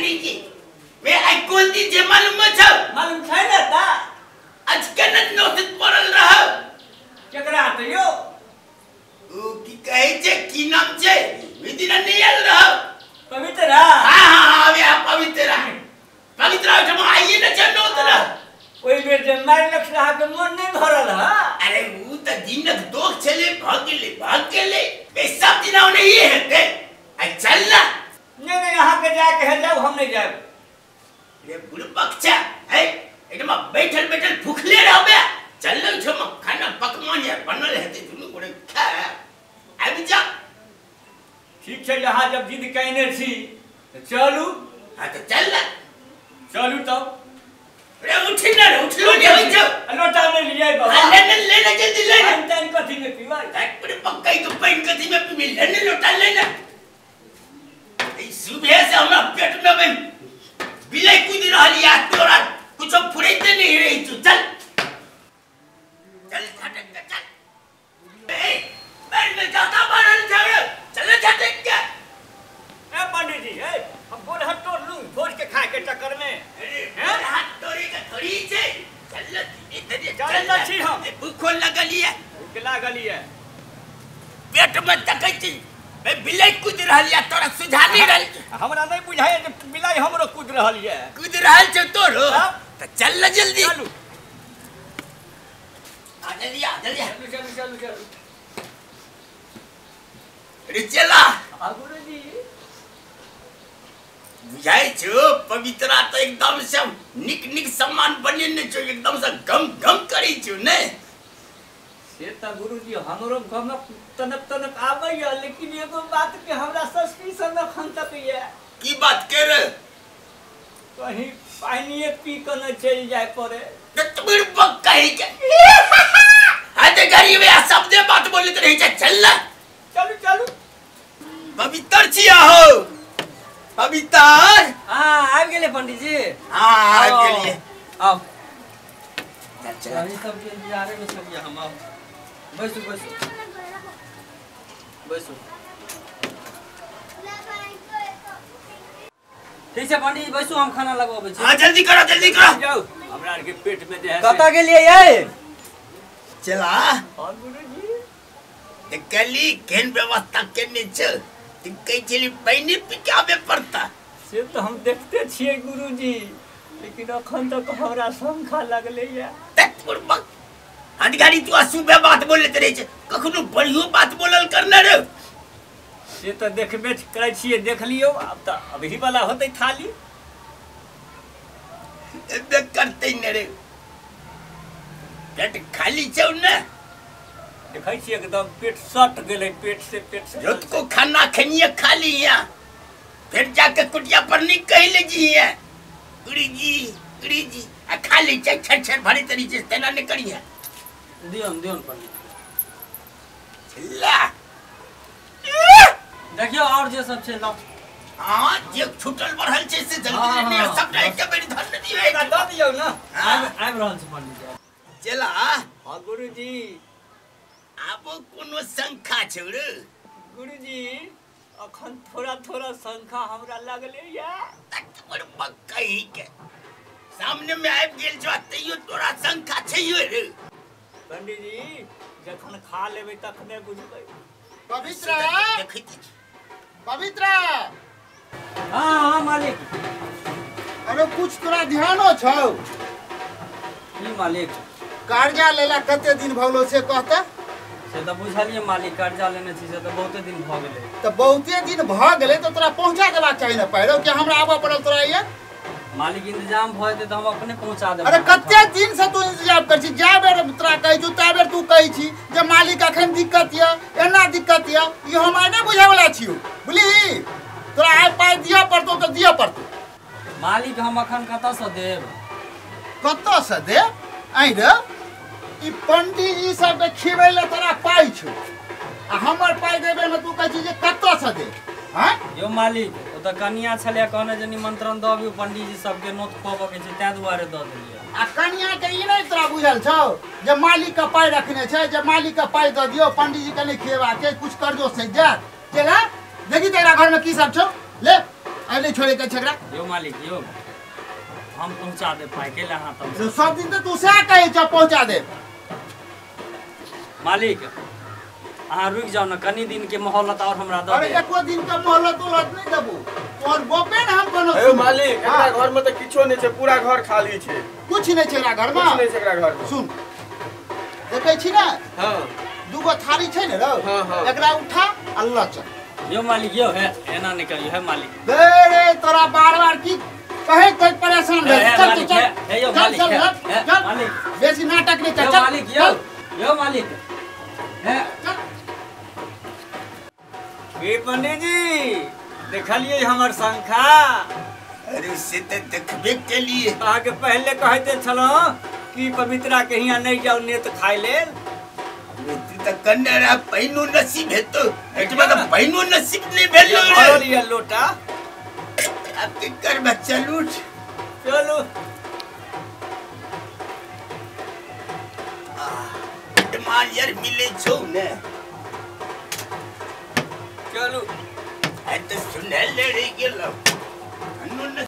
पंडित जी वे आई कोन दिन जे मालूम छौ? मालूम छै ने ता आज केना नोत पड़ल रह केकरा त यो ओ की कहै छै की नाम छै ओइ दिना नहि आयल रह पवित्रा। हां हां हां वे पवित्रा पवित्रा ओहिठाम आइए ने छै नोत रह। ओइ बेर जे मारलक से अहाँके मन नहि भरल। हां अरे ऊ त दिनक दोख छलै भऽ गेलै भऽ गेलै ए सब दिना ओनहिए हेतै। आ चल ना। नहीं नहीं अहाँके जायके है जाउ हम नहीं जायब। रे बुढ़पक छै है एकदम बैठल बैठल भूखले रहबे। चल ना ओहिठाम खाना पकवान या बनल हेतै दुनू गोरे खा आबि जा। ठीक छै अहाँ जब जिद कयने छी तऽ चलू। हाँ तो चल ना चलू तब। रे उठी ना रे उठलो नहीं होइ छौ। लोटा नहीं लियै बाबा। ले ले ले ले जल्दी ले ले। पानि कथी में पीबै? बड़े पक्का ही तो पानि कथी में पीबी ले ले लोटा ले ले। ई सुबह से हमरा पेट में बिलाई कूद रहल या तोरा कुछो फुरैते नहीं रही छौ। चल चल झटक के चल। ए बैठ में जाता बनल छौ चल झटक के। ए पंडित जी ए हम गोल हाथ तोड़ लूं भोज के खाए के चक्कर में। अरे गोल हाथ तोड़े के थोड़ी छै। चल धीरे चल छी हम। भूखो लगल ये भूख लागल ये पेट में तकै छी बे बिलाई कूद रहल या तोरा सुझा नहीं रहल। हमरा नहीं बुझाय जे बिलाई हमरो कूद रहल ये। कूद रहल छै तोरो त चल न जल्दी। चलू आ जल्दी आ जल्दी आ। चलू चलू चलू चलू। अरे चला। आ गुरुजी बुझाइ छौ पवित्रा तो एकदम से निक निक सामान बनेने छौ एकदम से गम गम करै छौ ने। से त गुरुजी हमरो गमक तनक तनक आबैया लेकिन एगो बात के हमरा सस्पिशन अखन तक ये। की बात के रे? कहीं पानिए पी के न चलि जाय पड़े। तबीर बक कहि के अरे गरीब या शब्दे बात बोलैत रहै छै। चल ना चलू चलू। पवित्र छी आहो पवित्र। हां आबि गेलै पंडित जी। हां आबि गेलियै। आउ चल चल अभी सब के इंतजारे में छलियै हम। आउ बैसू बैसू बैसू। ठीक छै पंडित जी बैसू हम खाना लगवाबै छी। हां जल्दी करो जल्दी करो। जाउ हमरा आर के पेट में जे है। कतऽ गेलियै यै? चला। हां गुरुजी देखली केहन व्यवस्था केने छै कहै छली पानि पी के आबे पड़ता। से तो हम देखते छियै गुरुजी लेकिन अखन तक हमरा शंका लगलै या। अधिकारी तू अशुभ बात बोलैत रहै छै कखनो बढ़ियो बात बोलल करने रे। से तो देखबे करै छियै देख लियौ आब तऽ अभी वाला होतै थाली एबे करतै ने रे। पेट खाली छौ ने देखै छियै एकदम पेट सट गेलै पेट से पेट से। रात को खाना खनिए खाली यहाँ फिर जाके कुटिया पर नहीं कहि ले जी है गुरुजी गुरुजी आ खाली छै छर छर भरे तरी छै तेना नहीं करी है। दियौन दियौन पंडित ला देखियौ और जे सब छै लाउ। हां जे छूटल बढ़ल छै से जल्दी लेने सबटा एक बेर धर ने दियै दऽ दियौ ना। आबि रहल छै पंडित जी। चला। हां गुरुजी आबो कोनो शंका छौ रे? गुरुजी अखन थोड़ा थोड़ा शंका हमरा लगलै या। तोर बकई के सामने में आबि गेल छौ तैयो तोरा शंका छैयो रे। पंडित जी जखन खा लेबै तखने बुझबै। पवित्रा पवित्रा। हां हां मालिक। अरे कुछ तोरा ध्यानो छौ? की मालिक? कर्जा लेला कते दिन भऽ गेलौ से कहता? से तऽ बुझलियै मालिक कर्जा लेने छी से तऽ बहुते दिन भऽ गेलै। तऽ बहुते दिन भऽ गेलै तऽ तोरा पहुँचा देबाक चाही ने पाइ कि हमरा आबऽ पड़ल तोरा ये? मालिक इंतजाम भऽ जेतै तऽ हम अपने पहुँचा देबै। अरे कते दिन से तू इंतजाम करै छी जै बेर तोरा कहै छी तै बेर तू कहै छी जे मालिक अखन दिक्कत यऽ एना दिक्कत यऽ ई हम आइ नहि बुझैवला छियौ बुझलिही। तोरा आइ पाइ दिअ पड़तौ तऽ दिअ पड़तौ। मालिक हम अखन कतऽसँ देब? कतऽसँ देब? आइ रे ई पंडीजी सबके खिबै लए तोरा पाइ छौ आ हमर पाइ देबे में तू कहै छी जे कतऽसँ देब? हाँ यौ मालिक ओ तऽ कनिया छलै कहने जे निमंत्रण दऽ अबियौ पंडीजी सबके नोत खुआबऽ के छै ताहि दुआरे दऽ देलियै। आ कनिया के ई नहि तोरा बुझल छौ जे मालिक के पाइ रखने छै जे मालिक के पाइ दऽ दियौ पंडीजी के नहि खिएबाक छै कुछ कर्जो सधि जायत। चल देखी तेरा घर में की सब छौ ले। आइ नहि छोड़े के छै एकरा। यो मालिक यो हम पहुंचा दे पाई के अहाँ तब सब दिन तो तू सएह कहै छ पहुंचा दे। मालिक अहाँ रुकि जाउ ने कनी दिन के मोहलत और हमरा दऽ। अरे एको दिन के मोहलत उहलत नहि देबू तोहर गपे ने हम कोनो। हे मालिक एकरा घर में त किछो नहि छै, पूरा घर खाली छै, कुछ नहि छै एकरा घर में, कुछ नहि छै एकरा घर में। सुन देखै छी ने, हां दूगो थाली छै ने रौ, एकरा उठा आ लऽ चल। यो मालिक यो है एना नहि करियो है मालिक। दे रे तोरा बार बार की कहे कोई परेशान भेल। चल चल चल चल चल मालिक बेसी नाटक नहीं कर। चल मालिक यो यो मालिक है चल। ए पंडित जी देखलिए हमर शंखा? अरे से त देखबे के लिए अहाँ के पहले कहते छलो कि पवित्रा के हियां नहीं जाओ नेत खाय लेल। त कन्नड़ा पहिनो नसीब हेतो एटमा त पहिनो नसीब नहीं भेलो रे। लिया लोटा अब की करबा, चलू चलू। माल यार मिले छौ ने, चलू। आ त सुनल रे गेलो।